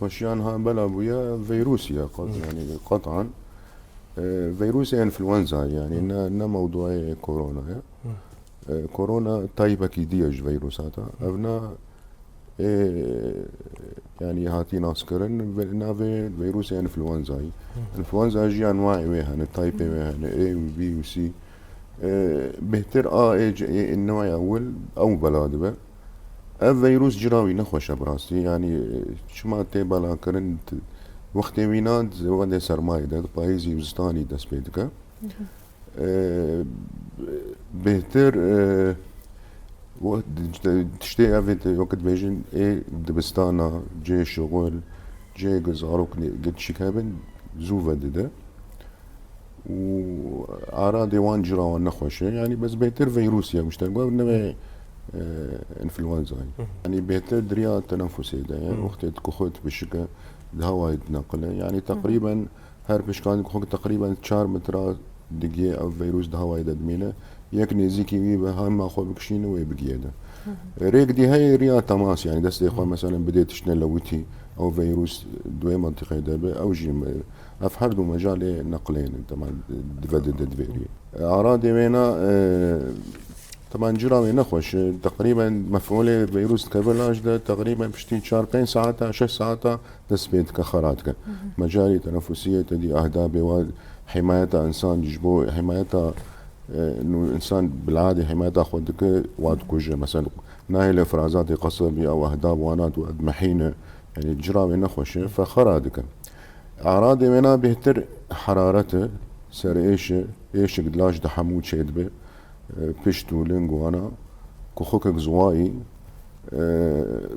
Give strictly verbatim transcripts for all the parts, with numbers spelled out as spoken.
Xweşiyan ha bela bûye vîrusî ye, qet-, yanî qetan. E, vîrusê enfluenza, yanî ne, ne mewdûyê korona ye. E, korona taypekî dî ye ji vîrusata. Ev ne, e, yanî hatî naskirin, ve-, navê vîrusê enfluenzayî. Enfluenza jî anwayê wê hene, taypê wê hene, A û B û C. E, bêhtir A, A, C, A, newaya ewil ew bela dibe. Ev vîrus cira wî nexweş e bi rastî. Yanî, e, çima tê belakirin, t-, wextê wîna di wendê sermayê de, di payîzî û zistanî dest pê dike. E, bêhtir, e, we-, tiştê ev ê, wekî dibêjin, ê dibistana, cê şixul, cê ku zarok ne-, gi çîk hebin, zû vedide. Û aradê wan cira wan nexweş e. Yanî bes bêhtir vîrus ye, mişter got, nebe, e, enfluenza ye. Yanî bêhtir di riya tenefusê de ye. Wextê ku xwe dibişike, di hewayê dineqile. Yanî teqrîben her pişkan ku xwe teqrîben çar metra digê ev vîrus di hewayê de dimîne. Yek nêzîkî wî be, hema xwe bikişîne wê bigihê de. Rêk dî heye riya temas, yanî destê xwe meselen bidê tiştine lewitî, ew vîrus di wê mentiqê de be, ew jî me-, ev her du mecalê neqlê ne, teman divedide di vê rî. Aradê wêna, e, teman cira wê nexweş e, teqrîben mefûlê vîrus dikeve laş de, teqrîben piştî çar pênc saeta, şeş saeta dest pê dike xera dike. Mecarê tenefusiyê te dî ahdabê wa himayeta însan ji bo himayeta, e, nû însan biladê himayeta xwe dike, wa dikuje. Mesela nahêle firazatê qesebî ew ahdab wana tu edmehîne, yanî cira wê nexweş e, fe xera dike. Aradê wêna bêhtir heraret e, serêş e, êşik di laş de hemû çêdibe. E, pişt û ling wana, ku xokek ziwayî, e,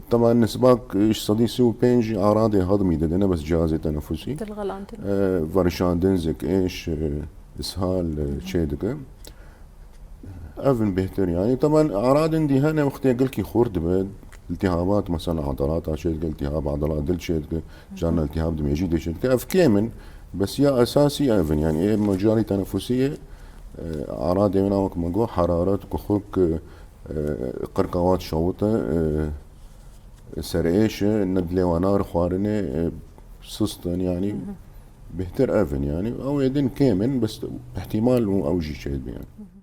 teman nisbak ji sedî sî û pênc jî aradê hedmî dide, ne bes cihazê tenefusî. Dilxelandin. E, verişandin, zik, êş, e, ishal, e, çê dike. Ev in bêhtir, yanî teman aradin dî hene wextê gelkî xurt dibe, iltihabat, mesela, adalata çê dike, iltihab adala dil çê dike, carna iltihab dimêjî dê çê dike. Ev kêm in, bes ya esasî ev in, yanî ê mecarê tenefusî ye. E, aradê wêna wek me got, heraret, kuxik, e, qirka wa dişewite, e, serêş e, ne dilê wana re xwarinê, e, sist in, yanî bêhtir ev in, yanî ew ê din kêm in, bes îhtîmal û ew jî çêdibe, yanî.